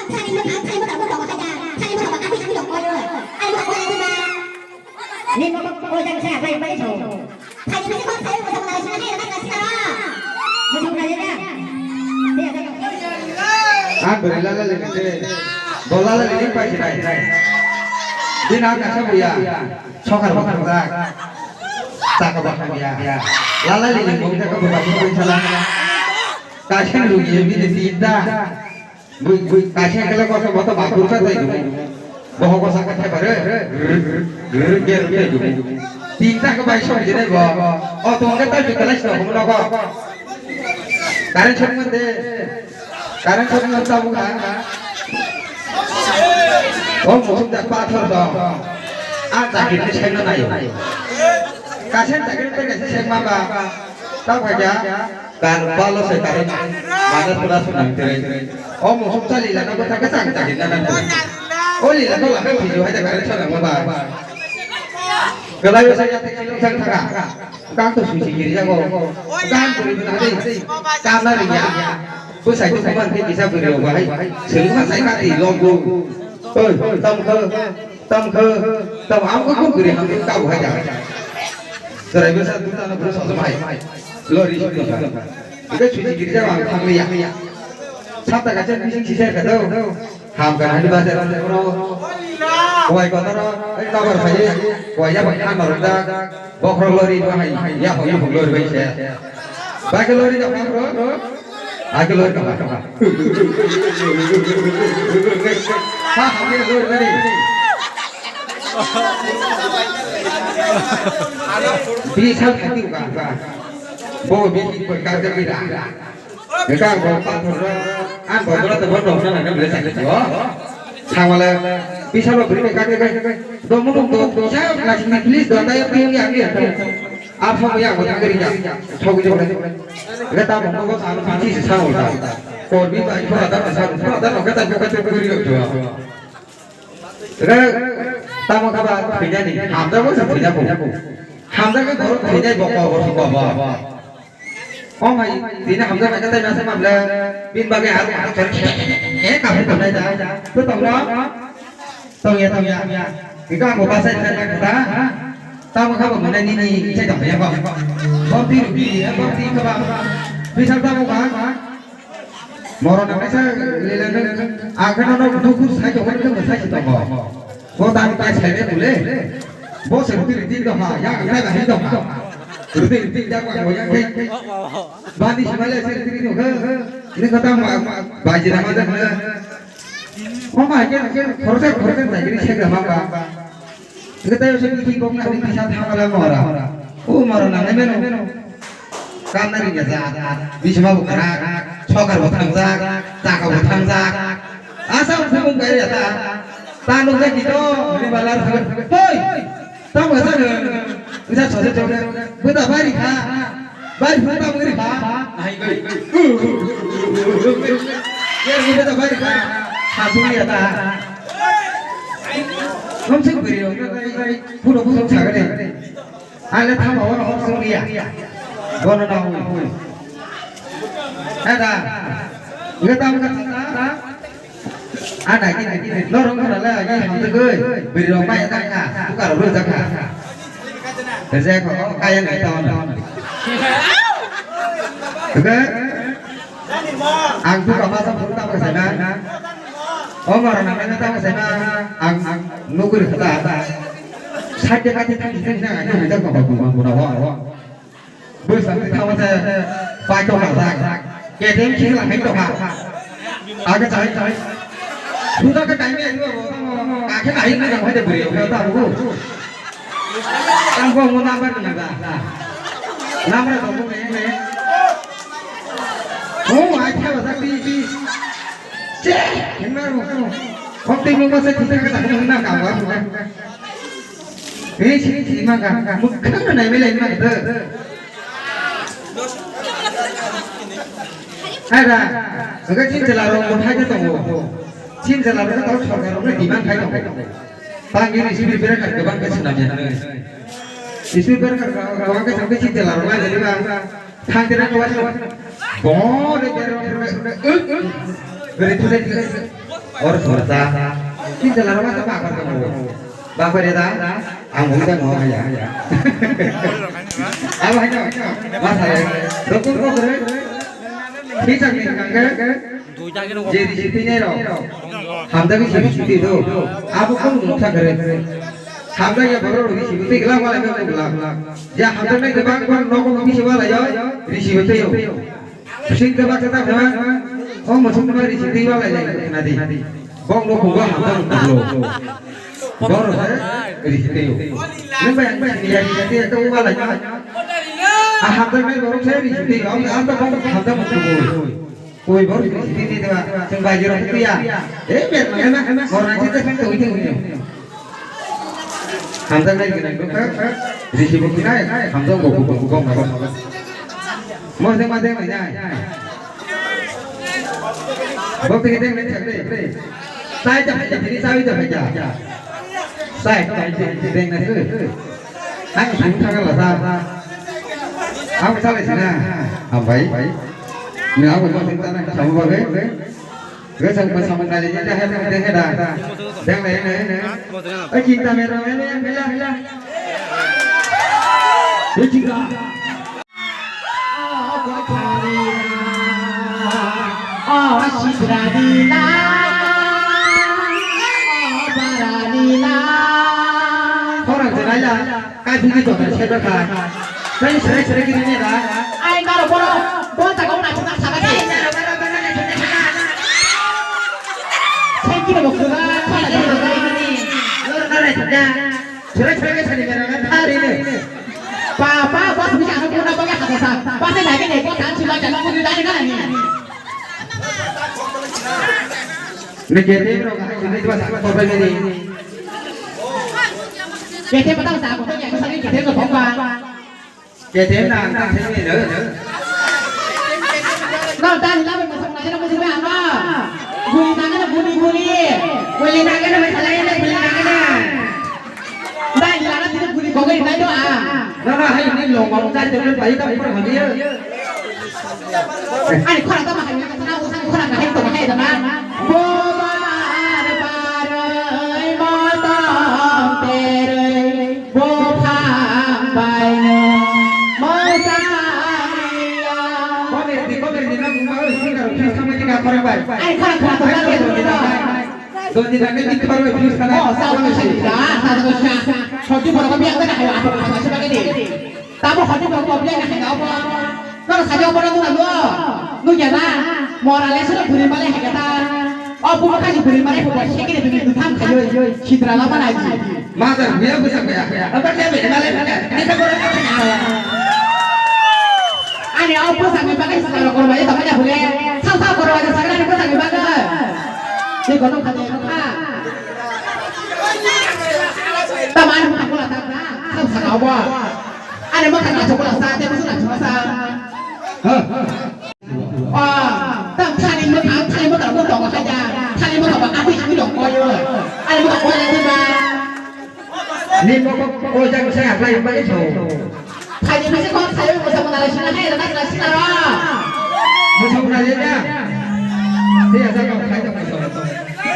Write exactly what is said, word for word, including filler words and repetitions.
Thani mo thang thai mo thang mo thang thai da. Thani mo thang thai mo thang mo. Ai mo thang thai mo. Ni mo ko ko jang sa bai bai so. Thani mo ko thai mo thang thai sa thai mo thang sa. Mo thang thai da. Dia da. Ah, beri lala le ni. Bola le ni pai pai. Dia nak kasa buya. Sokar bakar dak. Saka bakar ya. Lala le ni mo ka ko bakar pai sala. Kaisa rugi bini tinta. Bui, bui, kaisa kele koso moto bakur sa tai dumo. Boho kosa ka thepare. Grrr, grrr, grrr, grrr, grrr. Tinta ke bai sok jene bo. O, tong ke tai tu kelas no, komo no ko. Karen sok mande. Karen sok mande tabu ka. O, mukhum da pathor do. A, jakir ni sengno nayo. Kaisa jakir ni sengma ba. Tamo kha kya? Kan palo se karon mana pura sunang tere. O mukhum chali lana ko thaka chang chali lana ko. O lila ko lama video hai da karon chana ma ba. Galai sa ya te kilo chang thaka. Kan to susi giri jago. Kan to na de. Kan na ri ya. Ko sai to man te kisa video ba hai. Sel ma sai ka ti lo go. Oi, tam ko. Tam khe, tam ang ko kok guri ham ka bo haja. Driver sa duta na bro sa mai. Lori si duta. Ike suji giri jawa ang thang ya. Sata kacha bising sisa ka do. Ham ka hadi ba se bro. Koi ko taro, ai ka bar sai. Koi ya ba khan ro da. Bokhro lori no hai, ya ho ya lori bai se. Ba ke lori da bokhro. A ke lori ka ba ka ba. Ha ha ke lori bai. Bi sa thati ka ba. Bo bi ki ko ka ka bi da. Eka bo pathor ro, an bo dora to bo dong na na le sa le jo. Sangwala, bisa lo beri ka ka ka. Do mo do do sa la sini please do ta ya pi ya ya. Apa mo ya mo ta gari ja. Thok jo le. Eka ta mo ko sa lo pi sa lo ta. Ko bi ba ko da sa lo ta da no ka ta ko ka ko gari jo. Eka ta mo ka ba pi ja ni. Ham da ko sa pi ja ko. Ham da ko ko pi ja bo ko ko ko ba. O mai, tini hamjak nai katai nasa mable, bin bagai aro aro chari chari, eh, kafe tongnai da, tu tongno, tongya, tongya, ika mo pasai chari kata, tamo kabo mana nini, chai tongya ba, bom ti rupi, eh, bom ti kaba, bisa tamo ba, moro na kaisa lele nung, agano no dukur sai tongmo nung sai tongmo. Bo tang tai sai be bole. Bo se ruti ruti do ha, ya kai ba hin do ha. Ruti ruti ya kwa mo ya kai. Bani si male se ruti ruti do ha. Ini kata ma baji nama da ha. Ko ma ke ke khorsa khorsa tai ni se ga ma ba. Ini tai se ki bok na ni pisa tha mala mora. O mora na ne meno. Kanna ringya jak, bisma bo kwrak, sokar bo thangjak, chaka bo thangjak. Asa bo phung kai ya ta. Ta nukjak kito, ni balar sabar. Hoi! Tamo sa ne? Bisa sose chok. Buta bari kha. Bari phu tamo ri kha. Nai goi. Yer buta bari kha. Habu ya ta. Kom se bari yo. Phu no phu sa gane. Ale thama oro hor song ya. Bono na hui hui. Ada. Ngetam ka ta. Ada ki ki ki. Lorong ka la ki ham te goi. Beri rong mai ta ka. Tu ka ro ja ka. Te je ko ka yang ngai ta on. Oke. Ang tu ka masa phone ta ka sana. O mara na ka ta ka sana. Ang ang nuguri kata. Sakya kati thang thang thang thang thang thang thang thang thang. Bwsakni thangma se paithok rajak. K T M khilai hai tokha. Age chai chai. Suda ke time ai bo. Akhe nai nai jang hai de buri. Ka ta bu. Tang bo mo number ni ba. Number to mo ne ne. O ai kha ba sakti. Che, himar mo. Hok ti mo ba se khita ka ta na ka ba. Ei, sini, sini, mangga, mangga. Mukhang na nai belai mangga. Ada, oke, chin chala rong mo thai tongo. Chin chala rong tau sarkar rong demand khai tongo. Tang ini sini berak kan kebang ke senam ya. Sini berak kan kebang ke sampai chin chala rong aja ni bang. Thang kira kebang. Bon, de kira rong. Beri tu de. Or sorsa. Tin jala rama ta bakar ka mo. Bakar da. Ang mo ta mo ya. Abo hai no. Masa ya. Doktor ko kare. Thik thak ni kang ke. Je risi twi nai rok. Hamda ke risi twi do. Abo ko mo ta kare. Hamda ya baro risi twi gla wala ke gla. Ya hamda nai ke bang bang no ko bisi wala yo. Risi twi yo. Sing ke baksa ta khema, o muchung ma risi twi wala lai khna di. Bong no kugo hamda no kugo. Bor he risi twi. Nang ba yang ba ya risi twi ta wala lai. A hamda me bor se risi twi. Am am ta bong hamda no kugo. Koi bor risi twi ni da. Sing ba jero twi ya. E ber ma ma ma. Bor na chi ta twi twi. Hamjaknai gwnang wngkha, risi bo khnai, hamjak bo bo bo bo bo. Mosdeng ma deng nai. Bo tini deng nai chak dei. Sai ta phai ta, tini sai ta phai ta. Sai ta phai ta, deng nai se. Ang sung thang la sa. Ang sa le sina. Hambai. Ni ang mo sing ta na, samu ba ge. Gosong gosong nai le, ya, ya, ya, ya, ya. Deng le, ne, ne. Oi, cinta mera, mera, mera, mera. Oi, cinta. Oh, Gotharila. Oh, Sitralila. Oh, Baralila. Khorang se nai la. Kai bini to se ba kha. Kai sere sere kiri ne da. Ai naro bono bo ta ko na chuna sa ba de. Sai kiri bo kura. Sere sere kiri ne da. Thari ne. Pa pa bas mi ano kuna ba ya kha sa. Ba se na ke ne ko tan si ba ja no ku dai na ni. Ne ke te ro ka ni ba sa ko ba ni. Ke te pa ta sa ko to ya sa ni ke te ko ba. Ketem na ang tang sini lo. No, dan la mo sa na mo sa na. Guli na na guli guli. Guli na na mo sa na guli na na. Dan la na guli guli ko guli na do a. No no hai ni lo mo ka te bai ta mo ni. Ani khora ta ma hai na sa na u sa khora na hai to hai da ma. Bo ba ar bar ai mo ta tere. Buphang bai no mosaniya. Comedy, comedy ni nang ma oi sing karo, please, sama ni ka khorang bai. Ai, khorang, khorang, khorang, khorang. Doni na ni khorang bai, please, sana. Oh, sa ko sa, sa ko sa. Hoti borok biya ta na, apo ka sa ba ke de. Tamo hoti borok biya na, apo. Nang saja apa nang nang lo? Nung ya na? Moral lesson buri male hai kata. Oh, bumo kaji buri male ko ba shekere bini dutham khayo. Sidra lama na ji. Mother, biya busa biya. Apa dia bini male male? Ini tak boleh kata. Ani au busa ni bagai sakala korma ya tamanya bule. Sao sao korma ya sakala ni busa ni bagai. Ni kono khade no kha. Taman buka kula ta. Sao sakala ba. Ani mo kana chokola sa, te mo suna chokola sa. Ah, tam thani mo thang, thani mo thang mo tong ha ja. Thani mo thang ba, aku aku dong ko yo. Ani mo ko ya ba. Ni mo ko ko ja ko sa apply ba ni so. Thani mo se ko thani mo sa mo na la sina hai na na sina ra. Mo sa mo na ya. Ni ya sa ko thani.